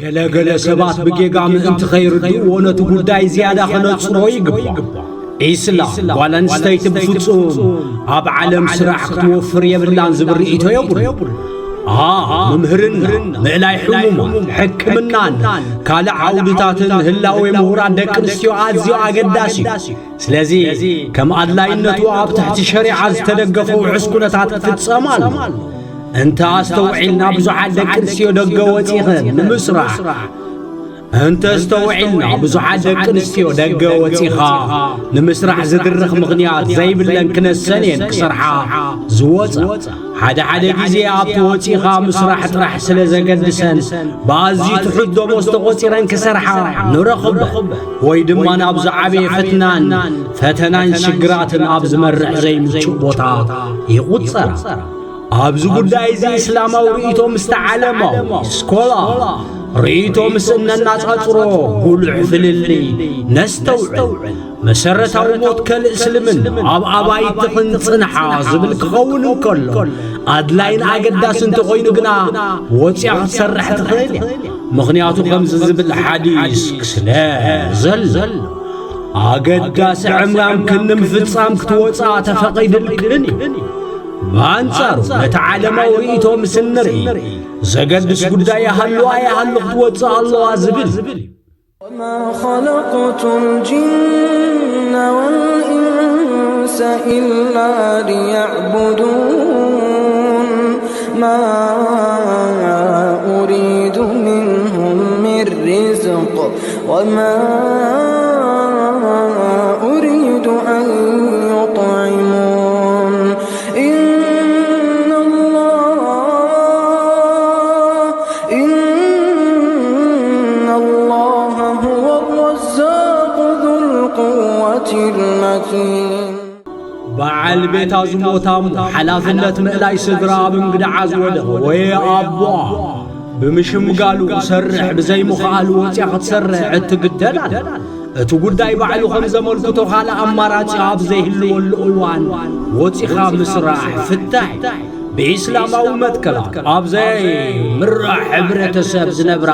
ገለ ገለ ሰባት ብጌጋ ምእንቲ ኸይርድእዎ ነቲ ጉዳይ ዝያዳ ኸነጽሮ ይግባእ። ኢስላም ጓል ኣንስተይቲ ብፍጹም ኣብ ዓለም ስራሕ ክትወፍር የብላን ዝብል ርእይቶ የብሉ። ኣ፣ ምምህርና፣ ምእላይ ሕሙማት፣ ሕክምናን ካልእ ዓውድታትን ህላዌ ምሁራት ደቂ ኣንስትዮ ኣዝዩ ኣገዳሲ እዩ። ስለዚ ከም ኣድላይነቱ ኣብ ትሕቲ ሸሪዓ ዝተደገፈ ውሑስ ኩነታት ክፍጸም ኣለዎ። እንተ ኣስተውዒልና ብዙሓት ደቂ ኣንስትዮ ደገ ወጺኽን ንምስራሕ እንተ ኣስተውዒልና ብዙሓት ደቂ ኣንስትዮ ደገ ወጺኻ ንምስራሕ ዝድርኽ ምኽንያት ዘይብለን ክነሰን እየን ክሰርሓ ዝወጻ። ሓደ ሓደ ግዜ ኣብቲ ወጺኻ ምስራሕ ጥራሕ ስለ ዘገድሰን ብኣዝዩ ትሑት ደሞዝ ተቖጺረን ክሰርሓ ንረኽበን ወይ ድማ ናብ ዝዓበየ ፍትናን ፈተናን ሽግራትን ኣብ ዝመርሕ ዘይምቹእ ቦታ ይቑጸራ። ኣብዚ ጉዳይ እዚ እስላማዊ ርእይቶ ምስቲ ዓለማዊ ስኮላር ርእይቶ ምስ እነናጻጽሮ ጉሉሕ ፍልልይ ነስተውዕል። መሰረታዊ ሞት ከልእ እስልምና ኣብ ኣባይቲ ክንጽንሓ ዝብል ክኸውን እንከሎ ኣድላይን ኣገዳሲ እንተኾይኑ ግና ወፂኣ ክትሰርሕ ትኽእል እያ። ምኽንያቱ ከምዚ ዝብል ሓዲስ ስለ ዘሎ ኣገዳሲ ዕማምክን ንምፍጻም ክትወጻ ተፈቒድልክን እዩ። ብኣንጻሩ ነቲ ዓለማዊ ርእይቶ ምስ እንርኢ ዘገድስ ጉዳይ ይሃሉ ኣይሃሉ ክትወጽእ ኣለዋ ዝብል እዩ። وما خلقت الجن والإنس إلا ليعبدون ما أريد منهم من رزق وما أريد أن يطعمون إن الله إن الله هو الرزاق ذو القوة المتين በዓል ቤታ ዝሞታ እሞ ሓላፍነት ምእላይ ስድራ ኣብ እንግድዓ ዝወደቐ ወይ ኣቦኣ ብምሽምጋሉ ክሰርሕ ብዘይምኽኣሉ ወፂኣ ክትሰርሕ እትግደድ ኣላ። እቲ ጉዳይ ባዕሉ ከም ዘመልክቶ ካልእ ኣማራፂ ኣብ ዘይህልወሉ እዋን ወፂኻ ምስራሕ ፍታሕ እዩ። ብኢስላማዊ መትከላት ኣብ ዘይምራሕ ሕብረተሰብ ዝነብራ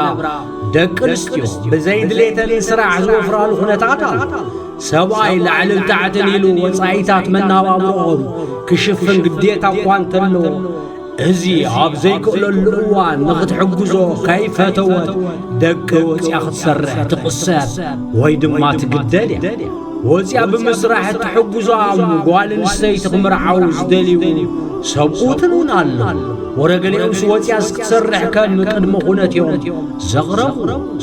ደቂ ኣንስትዮ ብዘይድሌተን ንስራሕ ዝወፍራሉ ኩነታት ኣሎ። ሰብኣይ ላዕልን ታሕትን ኢሉ ወጻኢታት መነባብሮኦም ክሽፍን ግዴታ እኳ እንተለዎ፣ እዚ ኣብ ዘይክእለሉ እዋን ንኽትሕግዞ ከይፈተወት ደገ ወጺኣ ክትሰርሕ ትቕሰብ ወይ ድማ ትግደድ እያ። ወጺኣ ብምስራሕ እትሕግዞ ጓል ኣንስተይቲ ክምርዓዉ ዝደልዩ ሰብኡትን እውን ኣለዉ። ወረ ገሊኦምስ ወጺኣስ ክትሰርሕ ከም ቅድመ ኩነት እዮም ዘቕረቡ።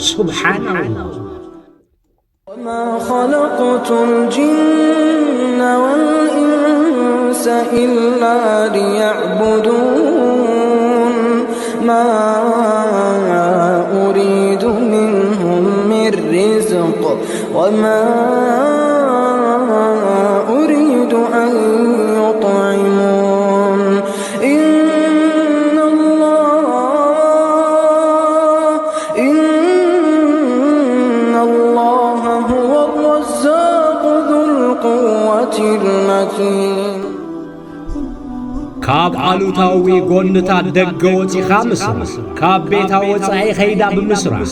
ሱብሓነላህ። وما خلقت الجن والإنس إلا ليعبدون ما أريد منهم من رزق وما أريد أن يطعمون إن الله إن الله هو الرزاق ذو القوة المتين ካብ ኣሉታዊ ጎንታት ደገ ወጺኻ ምስራሕ፣ ካብ ቤታ ወጻኢ ኸይዳ ብምስራሕ፣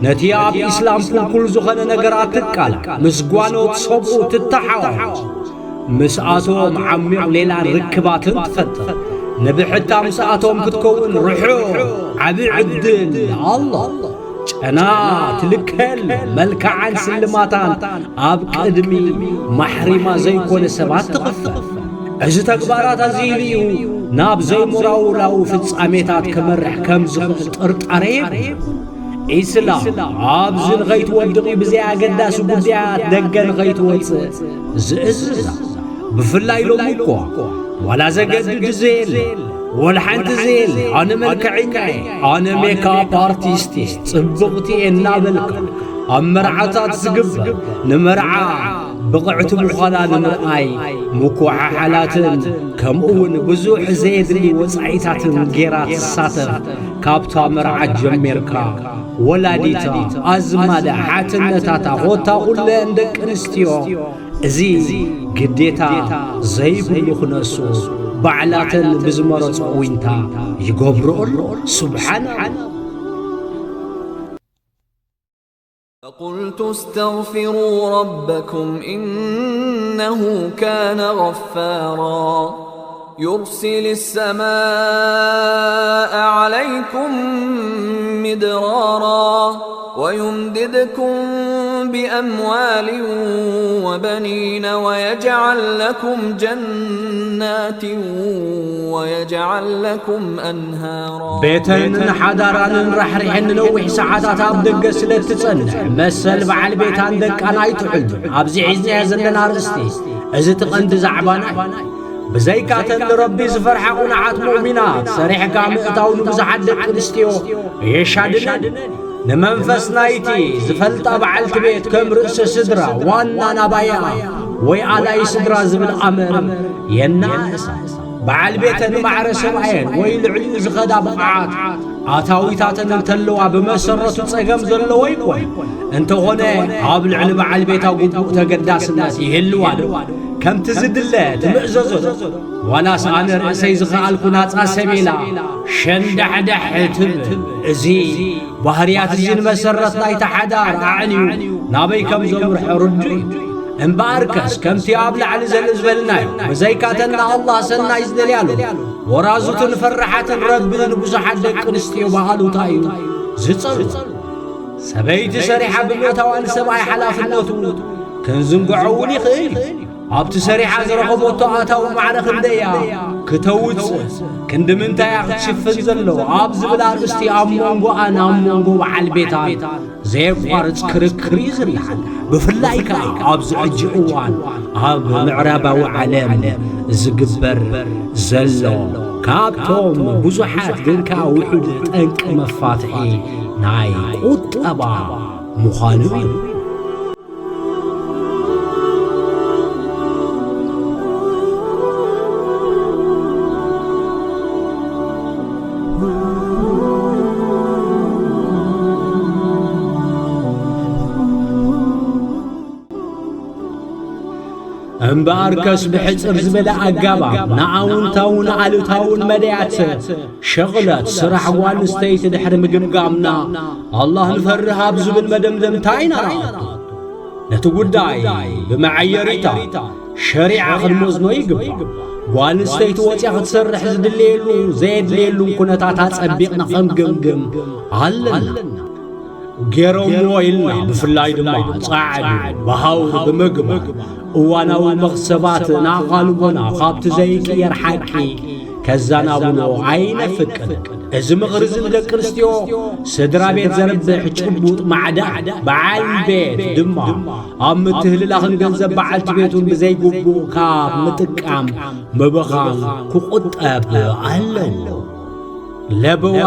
ነቲ ኣብ ኢስላም ክልኩል ዝኾነ ነገራት ትቃላዕ፣ ምስ ጓኖት ሰብኡ ትተሓዋወስ፣ ምስኣቶም ዓሚቕ ሌላን ርክባትን ትፈጥር። ንብሕታ ምስኣቶም ክትከውን ርሑቕ ዓቢ ዕድል ኣሎ። ጨና ትልከል መልክዓን ስልማታን ኣብ ቅድሚ ማሕሪማ ዘይኮነ ሰባት ትኽፈል። እዚ ተግባራት ኣዝዩ ኢሉ እዩ ናብ ዘይሞራላዊ ፍጻሜታት ከመርሕ ከም ዝኽእል ጥርጣረ የብሉን። ኢስላም ኣብዚ ንኸይትወድቒ ብዘይ ኣገዳሲ ጉዳያት ደገ ንኸይትወጽእ ዝእዝዛ። ብፍላይ ሎሚ እኮ ዋላ ዘገድድ ዘየለ ወላ ሓንቲ ዘየለ ኣነ መልክዐኛ እየ ኣነ ሜካፕ ኣርቲስት እየ ጽብቕቲ እየ እናበልካ ኣብ መርዓታት ዝግበር ንመርዓ ብቕዕቲ ምዃና ንምርኣይ ምኩሓሓላትን ከምኡ እውን ብዙሕ ዘየድሊ ወጻኢታትን ጌራ ትሳተፍ ካብታ መርዓ ጀሚርካ ወላዲታ ኣዝማዳ ሓትነታታ ኮታ ኩለን ደቂ ኣንስትዮ እዚ ግዴታ ዘይብሉ ክነሱ ባዕላተን ብዝመረጾ ዊንታ ይገብርኦ ኣሎ። ሱብሓን ኣላህ። فقلت استغفروا ربكم إنه كان غفارا يرسل السماء عليكم مدرارا ويمددكم بأموال وبنين ويجعل لكم جنات ويجعل لكم أنهارا. ቤተን ንሓዳራንን ራሕሪሐን ንነዊሕ ሰዓታት ኣብ ደገ ስለ እትጸንሕ፣ መሰል በዓል ቤታን ደቃን ኣይትሕሉ። ኣብዚ ሒዝናዮ ዘለና ኣርእስቲ፣ እዚ እቲ ቀንዲ ዛዕባና እዩ። ብዘይካተን ንረቢ ዝፈርሓ ቁኑዓት ሙእሚናት፣ ሰሪሕካ ምእታው ንብዙሓት ደቂ ኣንስትዮ የሻድነን። ንመንፈስ ናይቲ ዝፈልጣ በዓልቲ ቤት ከም ርእሰ ስድራ፣ ዋና ናባያ ወይ ኣላይ ስድራ ዝብል ኣምር የናእሳ። በዓል ቤተን ማዕረ ሰብኣየን ወይ ልዕሊኡ ዝኸዳ ብቕዓት ኣታዊታተን እንተለዋ ብመሰረቱ ጸገም ዘለዎ ኣይኮን። እንተኾነ ኣብ ልዕሊ በዓል ቤታ ግቡእ ተገዳስነት ይህልዋ ዶ? ከምቲ ዝድለ ትምእዘዞ ዶ? ዋላስ ኣነ ርእሰይ ዝኸኣልኩ ናጻ ሰብ ኢላ ሸንዳሕዳሕ ትብል? እዚ ባህርያት እዚ ንመሰረት ናይቲ ሓዳር ኣዕንዩ ናበይ ከም ዘምርሖ ርዱእ እዩ። እምበኣርከስ ከምቲ ኣብ ላዕሊ ዘለ ዝበልናዮ፣ ብዘይካተን ንኣላህ ሰናይ ዝደልያሉ ወራዙትን ፈራሓትን ረቢ ንብዙሓት ደቂ ኣንስትዮ ብኣሉታ እዩ ዝጸልዎ። ሰበይቲ ሰሪሓ ብምእታዋ ንሰብኣይ ሓላፍነቱ ክንዝንግዖ እውን ይኽእል እዩ። ኣብቲ ሰሪሓ ዝረኸበቶ ኣታዊ ማዕረ ክንደይ እያ ክተውጽእ፣ ክንዲ ምንታይ እያ ክትሽፍን ዘለዎ ኣብ ዝብል ኣርእስቲ ኣብ መንጎኣን ኣብ መንጎ በዓል ቤታን ዘየቋርጽ ክርክር እዩ ዝለዓል። ብፍላይ ከኣ ኣብዚ ሕጂ እዋን ኣብ ምዕራባዊ ዓለም ዝግበር ዘሎ፣ ካብቶም ብዙሓት ግን ከኣ ውሑድ ጠንቂ መፋትሒ ናይ ቁጠባ ምዃኑ እዩ። እምበኣርከስ ብሕጽር ዝበለ ኣጋባብ ንኣውንታውን ኣሉታውን መዳያት ሸቕለት ስራሕ ጓል ኣንስተይቲ ድሕሪ ምግምጋምና፣ ኣላህ ንፈርህ ኣብ ዝብል መደምደምታ ኢና ንኣቱ። ነቲ ጉዳይ ብመዐየሪታ ሸሪዓ ክንመዝኖ ይግባእ። ጓል ኣንስተይቲ ወጺኣ ክትሰርሕ ዝድለየሉ ዘየድልየሉን ኩነታት ኣጸቢቕና ክንግምግም ኣለና። ገይሮምዎ ኢልና፣ ብፍላይ ድማ ጻዕዱ ብሃውሪ ብምግባር እዋናዊ መኽሰባት ንኣቓልቦና ካብቲ ዘይቅየር ሓቂ ከዘናብሎ ኣይነፍቅድን። እዚ ምኽሪ እዚ ንደቂ ኣንስትዮ ስድራ ቤት ዘርብሕ ጭቡጥ ማዕዳ፣ በዓል ቤት ድማ ኣብ ምትህልላኽን ገንዘብ በዓልቲ ቤቱን ብዘይግቡእ ካብ ምጥቃም ምብኻን ክቑጠብ ኣለዎ። ለበዋ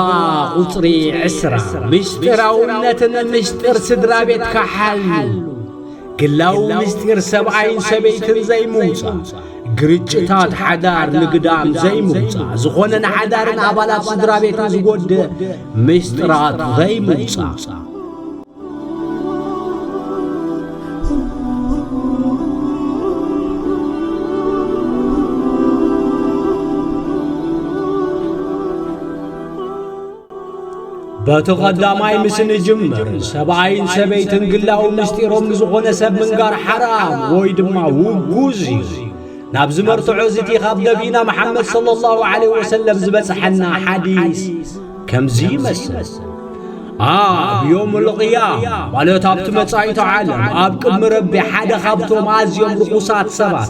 ቁጽሪ ዕስራ፣ ምስጢራውነትን ምስጢር ስድራ ቤት ክሓሉ፣ ግላዊ ምስጢር ሰብኣይን ሰበይትን ዘይምውጻእ፣ ግርጭታት ሓዳር ንግዳም ዘይምውጻእ፣ ዝኾነ ንሓዳርን ኣባላት ስድራ ቤትን ዝጎድእ ምስጢራት ዘይምውጻእ። በቲ ቐዳማይ ምስ ንጅምር፣ ሰብኣይን ሰበይትን ግላዊ ምስጢሮም ንዝኾነ ሰብ ምንጋር ሓራም ወይ ድማ ውጉዝ እዩ። ናብዚ መርትዖ እዚ እቲ ካብ ነቢና መሓመድ ሰለላሁ ዐለይሂ ወሰለም ዝበጽሐና ሓዲስ ከምዚ ይመስል። ኣብ ዮሙል ቅያማ፣ ማለት ኣብቲ መጻኢት ዓለም፣ ኣብ ቅድሚ ረቢ ሓደ ካብቶም ኣዝዮም ርኹሳት ሰባት፣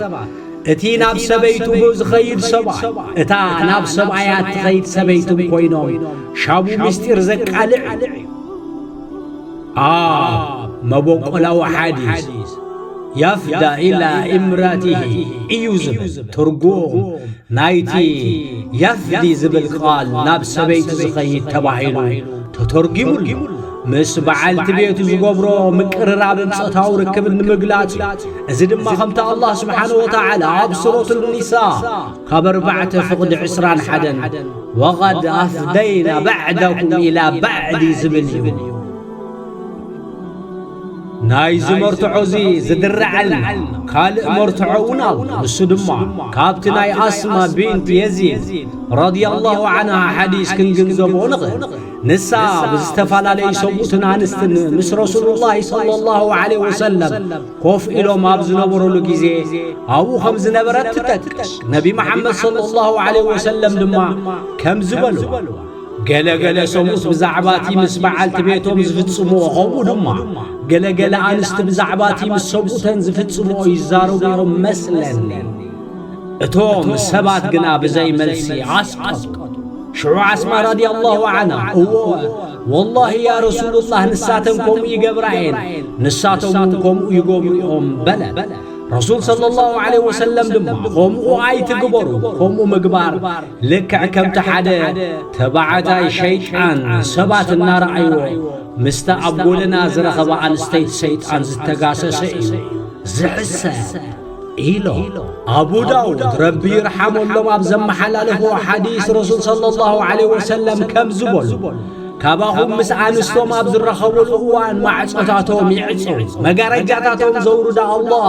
እቲ ናብ ሰበይቱ ዝኸይድ ሰብኣይ፣ እታ ናብ ሰብኣያ እትኸይድ ሰበይትን ኮይኖም፣ ሻቡ ምስጢር ዘቃልዕ እዩ። ኣብ መበቆላዊ ሓዲስ፣ "የፍዳ ኢላ እምራቲሂ" እዩ ዝብል። ትርጉም ናይቲ የፍዲ ዝብል ቃል ናብ ሰበይቲ ዝኸይድ ተባሂሉ ተተርጒሙሉ። ምስ በዓልቲ ቤቱ ዝገብሮ ምቅርራብን ጾታዊ ርክብን ንምግላጽ እዩ። እዚ ድማ ከምቲ ኣላህ ስብሓነሁ ወተዓላ ኣብ ሱረቱል ኒሳ ካብ ኣርባዕተ ፍቕዲ ዕስራን ሓደን "ወቐድ ኣፍደይና ባዕደኩም ኢላ ባዕዲ" ዝብል እዩ። ናይዚ መርትዖ እዚ ዝድረዐልና ካልእ መርትዖ እውን ኣሎ። ንሱ ድማ ካብቲ ናይ ኣስማ ቢንት የዚድ ረዲየላሁ ዐንሃ ሓዲስ ክንግንዘቦ ንኽእል። ንሳ ብዝተፈላለዩ ሰብኡትን ኣንስትን ምስ ረሱሉላሂ ሰለላሁ ዐለይሂ ወሰለም ኮፍ ኢሎም ኣብ ዝነበሩሉ ግዜ ኣብኡ ከም ዝነበረት ትጠቅስ። ነቢ መሓመድ ሰለላሁ ዐለይሂ ወሰለም ድማ ከምዚ በልዋ፣ ገለ ገለ ሰብኡት ብዛዕባ እቲ ምስ በዓልቲ ቤቶም ዝፍጽምዎ፣ ከምኡ ድማ ገለ ገለ ኣንስቲ ብዛዕባ እቲ ምስ ሰብኡተን ዝፍጽምኦ ይዛረቡ እዮም መስለኒ። እቶም ሰባት ግና ብዘይ መልሲ ኣስቀጡ። ሽዑ ኣስማ ረዲየላሁ ዐንሃ፣ እወ፣ ወላሂ ያ ረሱሉላህ፣ ንሳተን ከምኡ ይገብራ እየን፣ ንሳቶም እውን ከምኡ ይገብሩ እዮም በለት። ረሱል ሰለላሁ ዐለይሂ ወሰለም ድማ፣ ከምኡ ኣይትግበሩ፣ ከምኡ ምግባር ልክዕ ከምቲ ሓደ ተባዕታይ ሸይጣን ሰባት እናረኣይዎ ምስታ ኣብ ጎደና ዝረኸባ ኣንስተይቲ ሰይጣን ዝተጋሰሰ እዩ ዝሕሰብ ኢሎም። ኣቡ ዳውድ ረቢ ይርሓመሎም ኣብ ዘመሓላለፎ ሓዲስ ረሱል ሰለላሁ ዐለይሂ ወሰለም ከም ዝበሉ፣ ካባኹም ምስ ኣንስቶም ኣብ ዝራኸቡሉ እዋን ማዕጾታቶም ይዕጸው፣ መጋረጃታቶም ዘውርዳ ኣላህ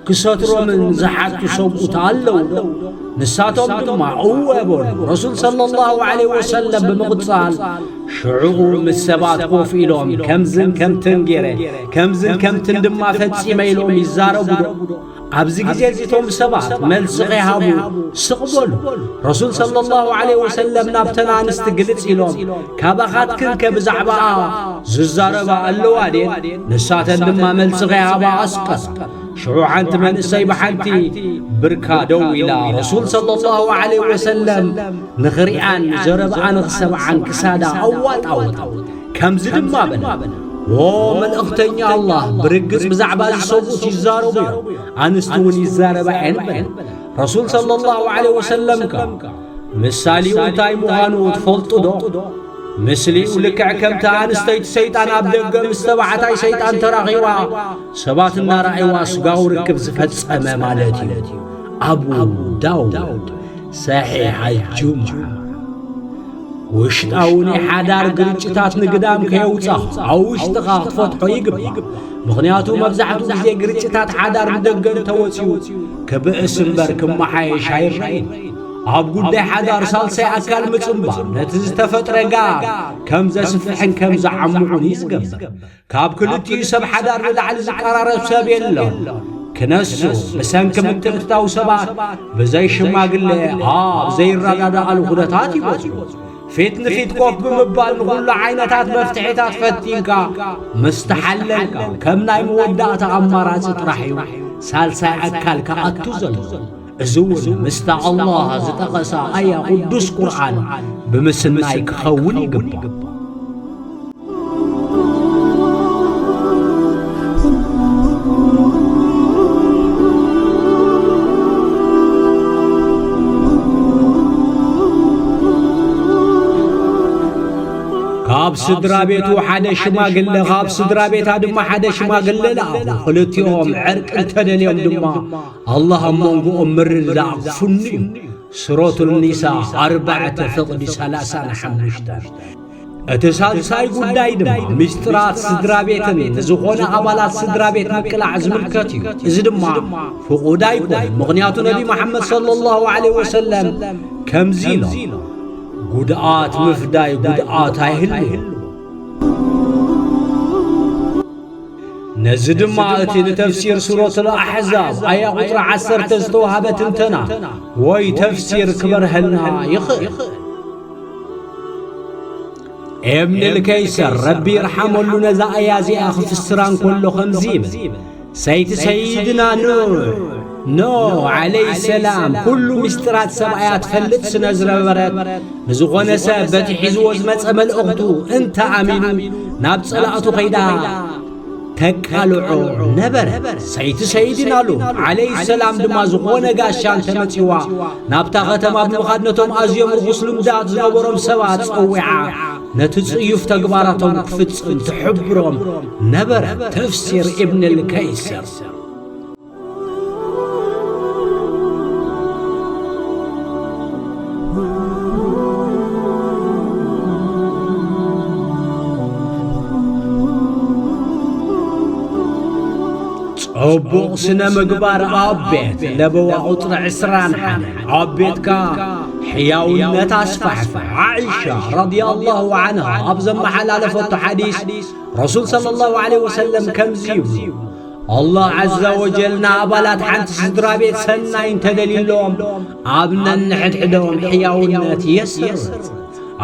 ክሰትሮምን ዝሓቱ ሰብኡት ኣለዉ። ንሳቶም ድማ እወ በሉ። ረሱል ሰለላሁ ዐለይሂ ወሰለም ብምቕጻል ሽዑኡ ምስ ሰባት ኮፍ ኢሎም ከምዝን ከምትን ገይረ፣ ከምዝን ከምትን ድማ ፈጺመ ኢሎም ይዛረቡ ዶ? ኣብዚ ግዜ እዚ እቶም ሰባት መልሲ ከይሃቡ ስቕ በሉ። ረሱል ሰለላሁ ዐለይሂ ወሰለም ናብተን ኣንስቲ ግልጽ ኢሎም፣ ካባኻትክን ከ ብዛዕባኣ ዝዛረባ ኣለዋ ድየን? ንሳተን ድማ መልሲ ከይሃባ ኣስቀሳ። ሽዑ ሓንቲ መንእሰይ ብሓንቲ ብርካ ደው ኢላ፣ ረሱል ሰለላሁ ዐለይሂ ወሰለም ንኽሪኣን ዘረብኣ ንኽሰምዓን ክሳዳ ኣዋጣወጣ። ከምዚ ድማ በላ፣ "ዎ መልእኽተኛ ኣላህ፣ ብርግጽ ብዛዕባ እዚ ሰብኡት ይዛረቡ እዮም፣ ኣንስቲ እውን ይዛረባ እየን" በላ። ረሱል ሰለላሁ ዐለይሂ ወሰለም ከ ምሳሌኡ እንታይ ምዃኑ ትፈልጡ ዶ? ምስሊኡ ልክዕ ከምቲ ኣንስተይቲ ሰይጣን ኣብ ደገ ምስ ተባዕታይ ሰይጣን ተራኺባ ሰባት እናረኣይዋ ስጋዊ ርክብ ዝፈጸመ ማለት እዩ። ኣቡ ዳውድ፣ ሰሒሕ ኣልጁምዓ። ውሽጣዊ ናይ ሓዳር ግርጭታት ንግዳም ከየውጻኻ ኣብ ውሽጥኻ ክትፈትሖ ይግባእ። ምኽንያቱ መብዛሕትኡ ግዜ ግርጭታት ሓዳር ንደገ እንተወጺኡ ክብእስ እምበር ክመሓየሽ ኣይረኣይን። ኣብ ጉዳይ ሓዳር ሳልሳይ ኣካል ምጽንባር ነቲ ዝተፈጥረ ጋር ከም ዘስፍሕን ከም ዘዓምቑን እዩ ዝገብር። ካብ ክልቲኡ ሰብ ሓዳር ንላዕሊ ዝቀራረብ ሰብ የለን። ክነሱ ብሰንኪ ምትእትታው ሰባት ብዘይ ሽማግለ ኣብ ዘይረዳዳኣሉ ኩነታት ይበጽሑ። ፊት ንፊት ኮፍ ብምባል ንኹሉ ዓይነታት መፍትሒታት ፈቲንካ ምስ ተሓለልካ ከም ናይ መወዳእታ ኣማራጺ ጥራሕ እዩ ሳልሳይ ኣካል ክኣቱ ዘሎ። እዚ እውን ምስታ ኣላህ ዝጠቐሳ ኣያ ቅዱስ ቁርኣን ብምስናይ ክኸውን ይግባእ። ካብ ስድራ ቤቱ ሓደ ሽማግለ፣ ካብ ስድራ ቤታ ድማ ሓደ ሽማግለ ለኣኹ። ክልቲኦም ዕርቂ እንተደልዮም ድማ ኣላህ ኣብ መንጎኦም ምርድዳእ ክፍኑ እዩ። ሱረቱል ኒሳ ኣርባዕተ ፍቕዲ ሰላሳን ሓሙሽተን። እቲ ሳልሳይ ጉዳይ ድማ ምስጢራት ስድራ ቤትን ዝኾነ ኣባላት ስድራ ቤት ምቅላዕ ዝምልከት እዩ። እዚ ድማ ፍቑድ ኣይኮነን። ምኽንያቱ ነቢ መሓመድ ሰለላሁ ዐለይሂ ወሰለም ከምዚ ኢሎም፣ "ጉድኣት ምፍዳይ ጉድኣት ኣይህልዎ." ነዚ ድማ እቲ ንተፍሲር ሱረቱል ኣሕዛብ ኣያ ቁጽሪ ዓሰርተ ዝተዋህበ ትንተና ወይ ተፍሲር ክበርሀልና ይኽእል። ኢብን ልከይሰር ረቢ ይርሓመሉ ነዛ ኣያ እዚኣ ክፍስራ እንከሎ ከምዚ ይብል፣ ሰይቲ ሰይድና ኑሕ፣ ኖህ ዓለይሂ ሰላም፣ ኩሉ ምስጢራት ሰብኣያ ትፈልጥ ስነ ዝነበረት፣ ንዝኾነ ሰብ በቲ ሒዝዎ ዝመጸ መልእኽቱ እንተ ኣሚኑ ናብ ጸላእቱ ከይዳ ተቃልዖ ነበረ። ሰይቲ ሰይድና ሉጥ ዓለይሂ ሰላም ድማ ዝኾነ ጋሻ እንተመጺዋ ናብታ ከተማ ብምኻድ ነቶም ኣዝዮም ርኹስ ልምዳት ዝነበሮም ሰባት ጸዊዓ ነቲ ጽዩፍ ተግባራቶም ክፍጽም ትሕብሮም ነበረ። ተፍሲር ኢብን ልከይሰር። ጽቡቕ ስነ ምግባር ኣብ ቤት፣ ለበዋ ቁጽሪ ዕስራን ሓደን። ኣብ ቤትካ ሕያውነት ኣስፋሕፍሕ። ዓኢሻ ረዲየላሁ ዓንሃ ኣብ ዘመሓላለፈቶ ሓዲስ ረሱል ሰለላሁ ዐለይሂ ወሰለም ከምዚ ይብሉ፣ ኣላህ ዐዘ ወጀል ንኣባላት ሓንቲ ስድራ ቤት ሰናይ እንተደልዩሎም ኣብ ነንሕድሕዶም ሕያውነት የስርጽ።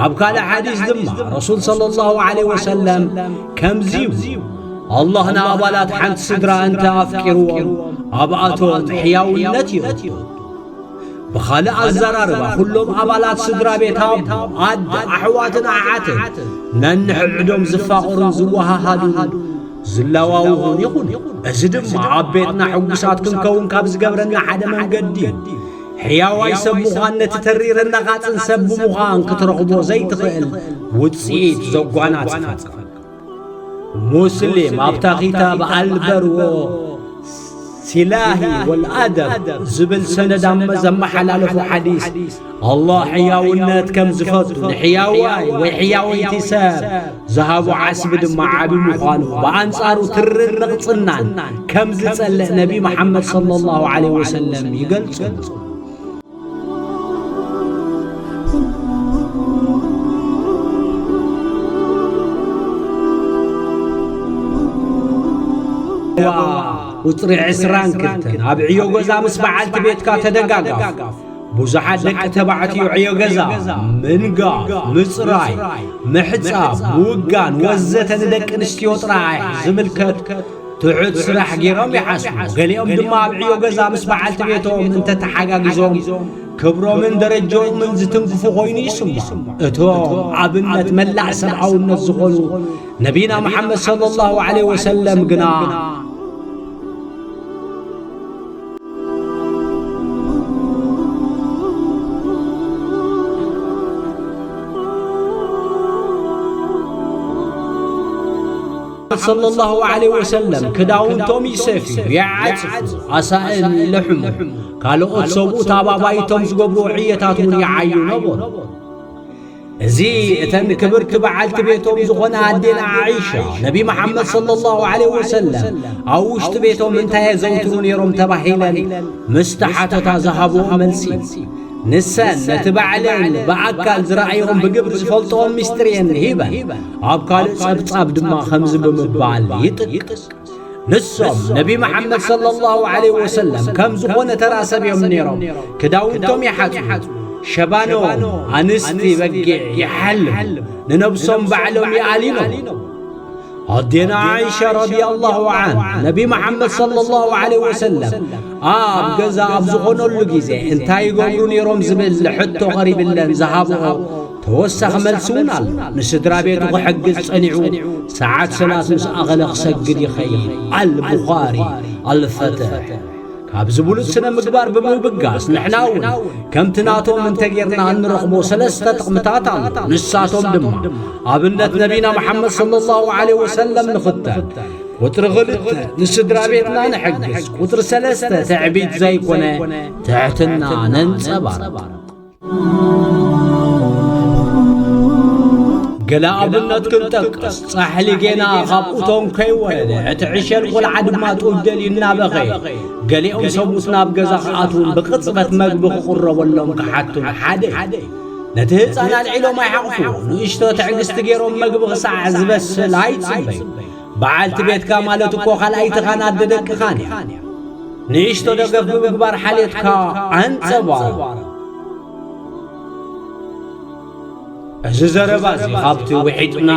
ኣብ ካልእ ሓዲስ ድማ ረሱል ሰለላሁ ዐለይሂ ወሰለም ከምዚ ይብሉ፣ ኣላህ ንኣባላት ሓንቲ ስድራ እንተ ኣፍቂርዎም ኣብኣቶም ሕያውነት የእቱ። ብኻልእ ኣዘራርባ፣ ኩሎም ኣባላት ስድራ ቤት፣ ኣቦ፣ ኣደ፣ ኣሕዋትን ኣሓትን ነንሕድሕዶም ዝፋቐሩን ዝወሃሃዱን ዝለዋውሁን ይኹኑ። እዚ ድማ ኣብ ቤትና ሕጉሳት ክንከውን ካብ ዝገብረና ሓደ መንገዲ እዩ። ሕያዋይ ሰብ ምዃን ነቲ ተሪርን ነቓጽን ሰብ ብምዃን ክትረኽቦ ዘይትኽእል ውጽኢት ዘጓናጽፈካ። ሙስሊም ኣብታ ኪታብ ኣልበርዎ ሲላሂ ወልኣደብ ዝብል ሰነድ ኣብ ዘመሓላለፎ ሓዲስ፣ ኣላህ ሕያውነት ከም ዝፈቱ፣ ንሕያዋይ ወይ ሕያወይቲ ሰብ ዝሃቦ ዓስቢ ድማ ዓቢ ምዃኑ፣ ብኣንጻሩ ትርን ንቕጽናን ከም ዝጸልእ ነቢ መሓመድ ሰለላሁ ዐለይሂ ወሰለም ይገልጹ። ቁጽሪ ዕስራን ክልተን፣ ኣብ ዕዮ ገዛ ምስ በዓልቲ ቤትካ ተደጋጋፍ። ብዙሓት ደቂ ተባዕትዮ ዕዮ ገዛ ምንጋፍ፣ ምጽራይ፣ ምሕጻብ፣ ምውጋን ወዘተ ንደቂ ኣንስትዮ ጥራሕ ዝምልከት ትሑት ስራሕ ገይሮም ይሓስቡ። ገሊኦም ድማ ኣብ ዕዮ ገዛ ምስ በዓልቲ ቤቶም እንተተሓጋጊዞም ክብሮምን ደረጃኦምን ዝትንክፉ ኮይኑ ይስምዖም። እቶም ኣብነት መላእ ሰብኣውነት ዝኾኑ ነቢና መሓመድ ሰለላሁ ዐለይሂ ወሰለም ግና ሰለላሁ ዐለይሂ ወሰለም ክዳውንቶም ይሰፍዩ፣ ይዓጽፉ፣ ኣሳእል ይልሕሙ፣ ካልኦት ሰብኡት ኣብ ኣባይቶም ዝገብርዎ ዕዮታት እውን ይዓዩ ነበሩ። እዚ እተን ክብርቲ በዓልቲ ቤቶም ዝኾነ ኣዴና ዓኢሻ፣ ነቢ መሓመድ ሰለላሁ ዐለይሂ ወሰለም ኣብ ውሽጢ ቤቶም እንታይ የዘውትሩ ነይሮም ተባሂለን ምስ ተሓተታ ዝሃብኦ መልሲ፣ ንሰን ነቲ ባዕለን ብኣካል ዝረኣዮን ብግብሪ ዝፈልጥኦን ምስጢር እየን ሂበን፣ ኣብ ካልእ ጸብጻብ ድማ ከምዚ ብምባል ይጥቅስ። ንሶም ነቢ መሓመድ ሰለላሁ ዐለይሂ ወሰለም ከም ዝኾነ ተራ ሰብ እዮም ነይሮም። ክዳውንቶም ይሓጽቡ፣ ሸባኖም ኣንስቲ በጊዕ ይሓልቡ፣ ንነብሶም ባዕሎም ይኣሊኖም። ኣዴና ዓይሻ ረዲየላሁ ዓንሃ፣ ነቢ መሓመድ ሰለላሁ ዐለይሂ ወሰለም ኣብ ገዛ ኣብ ዝኾነሉ ግዜ እንታይ ይገብሩ ነይሮም ዝብል ሕቶ ቀሪብለን ዝሃብኦ ተወሳኺ መልሲ እውን ኣሎ። ንስድራ ቤቱ ክሕግዝ ጸኒዑ፣ ሰዓት ሰላት ምስ ኣኸለ ክሰግድ ይኸይድ። ኣልቡኻሪ፣ ኣልፈትሕ። ካብዚ ብሉጽ ስነ ምግባር ብምብጋስ፣ ንሕና እውን ከምቲ ናቶም እንተጌርና እንረኽቦ ሰለስተ ጥቕምታት ኣሎ። ንሳቶም ድማ፣ ኣብነት ነቢና መሓመድ ሰለላሁ ዐለይሂ ወሰለም ንኽተል፣ ቁጽሪ ክልተ፣ ንስድራ ቤትና ንሕግዝ፣ ቁጽሪ ሰለስተ፣ ትዕቢት ዘይኮነ ትሕትና ነንጸባርቕ። ገለ ኣብነት ክንጠቅስ፣ ጻሕሊ ጌና ካብ እቶን ከይወረደ፣ እቲ ዕሸል ቆልዓ ድማ ጡብ ደልዩ እናበኸየ፣ ገሊኦም ሰብኡት ናብ ገዛ ክኣትዉን ብቕጽበት መግቢ ክቕረበሎም ክሓቱን ሓደ እዩ። ነቲ ህጻን ኣልዒሎም ኣይሓቕፍዎ፣ ንእሽቶ ትዕግስቲ ገይሮም መግቢ ክሳዕ ዝበስል ኣይጽበዩ። በዓልቲ ቤትካ ማለት እኮ ካልኣይትኻን ኣደ ደቅኻን እያ። ንእሽቶ ደገፍ ብምግባር ሓልዮትካ ኣንጸባርቕ። እዚ ዘረባ እዚ ካብቲ ውሒጥና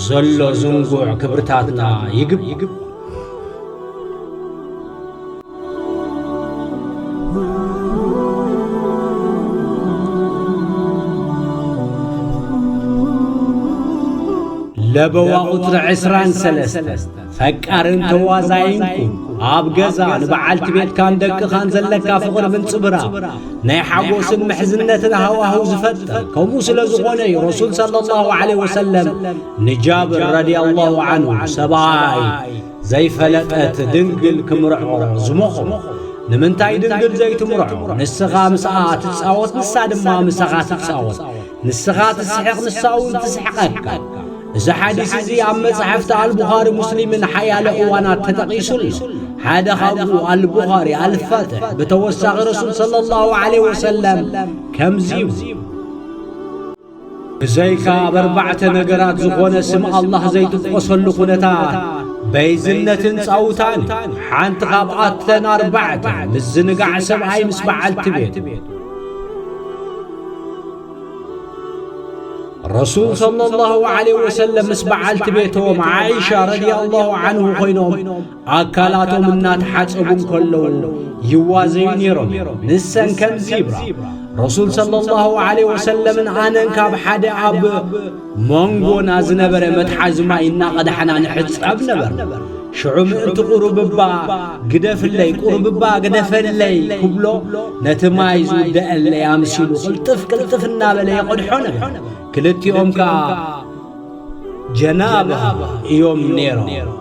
ዘሎ ዝንጉዕ ክብርታትና ይግብ። ለበዋ ቁጽሪ ዕስራን ሰለስተን፣ ፈቃርን ተዋዛይን ኩን። ኣብ ገዛ ንበዓልቲ ቤትካን ደቅኻን ዘለካ ፍቕሪ ምንጽብራቕ፣ ናይ ሓጎስን ምሕዝነትን ሃዋህው ዝፈጥር። ከምኡ ስለ ዝኾነ እዩ ረሱል ሰለላሁ ዐለይሂ ወሰለም ንጃብር ረዲየላሁ ዐንሁ፣ ሰብኣይ ዘይፈለጠት ድንግል ክምርዖ ዝመኽሮ። ንምንታይ ድንግል ዘይትምርዖ? ንስኻ ምስኣ ትጻወት፣ ንሳ ድማ ምሳኻ ትጻወት። ንስኻ ትስሕቕ፣ ንሳ እውን ትስሕቐካ። እዚ ሓዲስ እዚ ኣብ መጻሕፍቲ ኣልቡኻሪ ሙስሊምን ሓያለ እዋናት ተጠቒሱ ኣሎ። ሓደ ካብኡ ኣልቡኻሪ ኣልፋትሕ ብተወሳኺ ረሱል ሰለላሁ ዐለይሂ ወሰለም ከምዚ ይብሉ። ብዘይካ ኣብ ኣርባዕተ ነገራት ዝኾነ ስም ኣላህ ዘይጥቀሰሉ ኩነታት በይዝነትን ጻውታን እዩ። ሓንቲ ካብኣተን ኣርባዕተ ምዝንጋዕ ሰብኣይ ምስ በዓልቲ ቤቱ። ረሱል ሰለላሁ ዐለይሂ ወሰለም ምስ በዓልቲ ቤቶም ዓኢሻ ረዲየላሁ ዐንሁ ኮይኖም ኣካላቶም እናተሓጸቡ እንከለዉ ይዋዘዩ ነይሮም። ንሰን ከምዚ ይብላ፣ ረሱል ሰለላሁ ዐለይሂ ወሰለምን ኣነን ካብ ሓደ ኣብ መንጎና ዝነበረ መትሓዚ ማይ እናቐዳሕና ንሕጸብ ነበርና። ሽዑ ምእንቲ ቁሩብባ ግደፍለይ፣ ቁሩብባ ግደፈለይ ክብሎ፣ ነቲ ማይ ዝውደአለይ ኣምሲሉ ቅልጥፍ ቅልጥፍ እናበለ ይቐድሖ ነበር። ክልቲኦም ከኣ ጀናባ እዮም ነይሮም።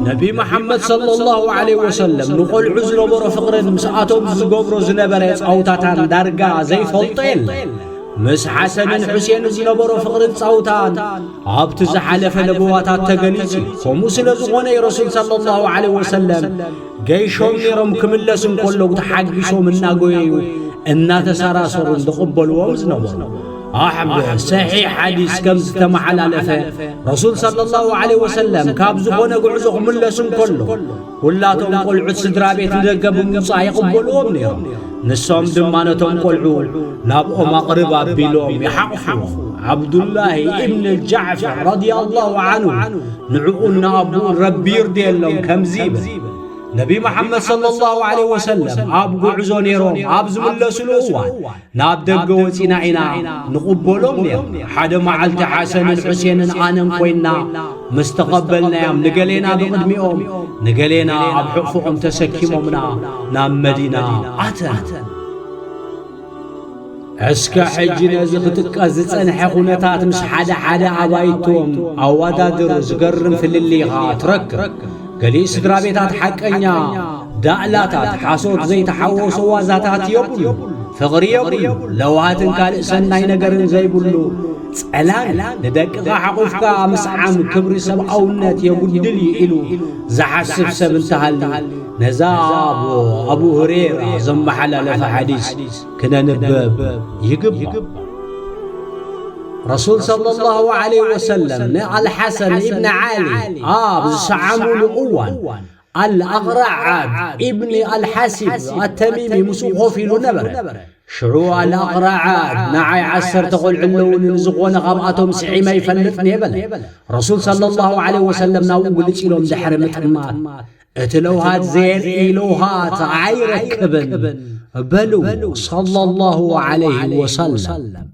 ነቢ መሓመድ ሰለላሁ ዐለይሂ ወሰለም ንቖልዑ ዝነበሮ ፍቕርን ምስኣቶም ዝገብሮ ዝነበረ ጻውታታን ዳርጋ ዘይፈልጦ የለን። ምስ ሓሰንን ሑሴንን ዝነበሮ ፍቕርን ጻውታን ኣብቲ ዝሓለፈ ለበዋታት ተገሊጹ እዩ። ከምኡ ስለ ዝኾነ እዩ ረሱል ሰለላሁ ዐለይሂ ወሰለም ገይሾም ነይሮም ክምለሱ እንከለዉ ተሓጒሶም እናጎየዩ እናተሰራሰሩን ዝቕበልዎም ዝነበሩ። ኣብ ሰሒሕ ሓዲስ ከም ዝተመሓላለፈ ረሱል ሰለላሁ ዐለይሂ ወሰለም ካብ ዝኾነ ጉዕዞ ክምለሱ እንከሎ ኩላቶም ቆልዑት ስድራ ቤት ንደገ ብምውጻእ ይቕበልዎም ነይሮም። ንሶም ድማ ነቶም ቆልዑ ናብኦም ኣቕርብ ኣቢሎም ይሓቑፍዎም። ዓብዱላሂ ኢብን ጃዕፈር ረዲየላሁ ዐንሁ ንዕኡን ንኣቦኡን ረቢ ይርድየሎም ከምዚ ይብል፣ ነቢ መሓመድ ሰለላሁ ዐለይሂ ወሰለም ኣብ ጉዕዞ ነይሮም ኣብ ዝምለሱሉ እዋን ናብ ደገ ወጺና ኢና ንቕበሎም ነይርና። ሓደ መዓልቲ ሓሰንን ሑሴንን ኣነን ኮይንና ምስ ተቐበልናዮም፣ ንገሌና ብቕድሚኦም፣ ንገሌና ኣብ ሕቑፎኦም ተሰኪሞምና ናብ መዲና ኣተና። እስከ ሕጂ ነዚ ክጥቀስ ዝጸንሐ ኩነታት ምስ ሓደ ሓደ ኣባይቶም ኣወዳድር፣ ዝገርም ፍልልይ ኢኻ ትረክብ። ገሊኡ ስድራ ቤታት ሓቀኛ ዳእላታት፣ ሓሶት ዘይተሓወሶ ዋዛታት የብሉ፣ ፍቕሪ የብሉ፣ ለውሃትን ካልእ ሰናይ ነገርን ዘይብሉ ጸላም፣ ንደቅኻ ሓቑፍካ ምስዓም ክብሪ ሰብኣውነት የጉድል እዩ ኢሉ ዝሓስብ ሰብ እንተሃልዩ፣ ነዛ ኣብ ኣቡ ሁሬራ ዘመሓላለፈ ሓዲስ ክነንበብ ይግባእ። ረሱል ሰለላሁ ዐለይሂ ወሰለም ንኣልሓሰን ኢብን ዓሊ ኣብ ዝሰዓሙሉ እዋን፣ ኣልኣቕራዕ ዓድ ኢብኒ ኣልሓሲብ ኣተሚሚ ምስኡ ኮፍ ኢሉ ነበረ። ሽዑ ኣልኣቕራዕ ዓድ ንዓይ ዓሰርተ ቆልዑ ኣለዉኒ፣ ንዝኾነ ካብኣቶም ስዒመ ኣይፈልጥን እየ በለ። ረሱል ሰለላሁ ዐለይሂ ወሰለም ናብኡ ግልጽ ኢሎም ድሕሪ ምጥማት፣ እቲ ለውሃት ዘየርኢ ለውሃት ኣይረክብን በሉ ሰለላሁ ዐለይሂ ወሰለም።